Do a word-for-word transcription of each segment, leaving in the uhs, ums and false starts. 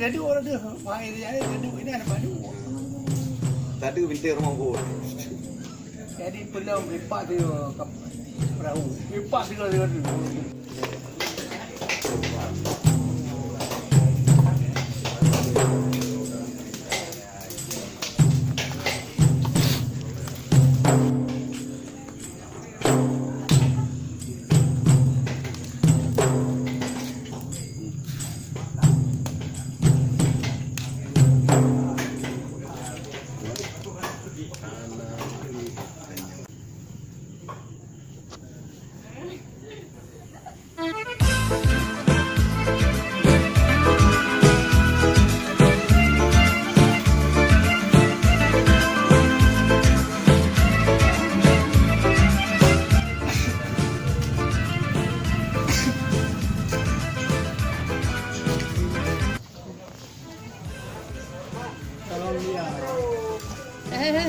Jadi orang tu, wahai dia, dia tu ini ada baju. Tadi binti rumah gua. Jadi pelong lipat dia ke perahu. Lipat dia dia tu.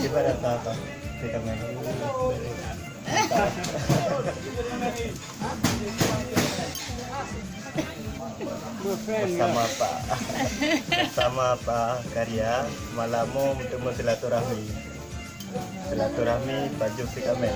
Coba datang apa? Kita main. Bersama Pak, bersama Pak Karya, malam mau bertemu silaturahmi. Silaturahmi Pak Jus Kamel.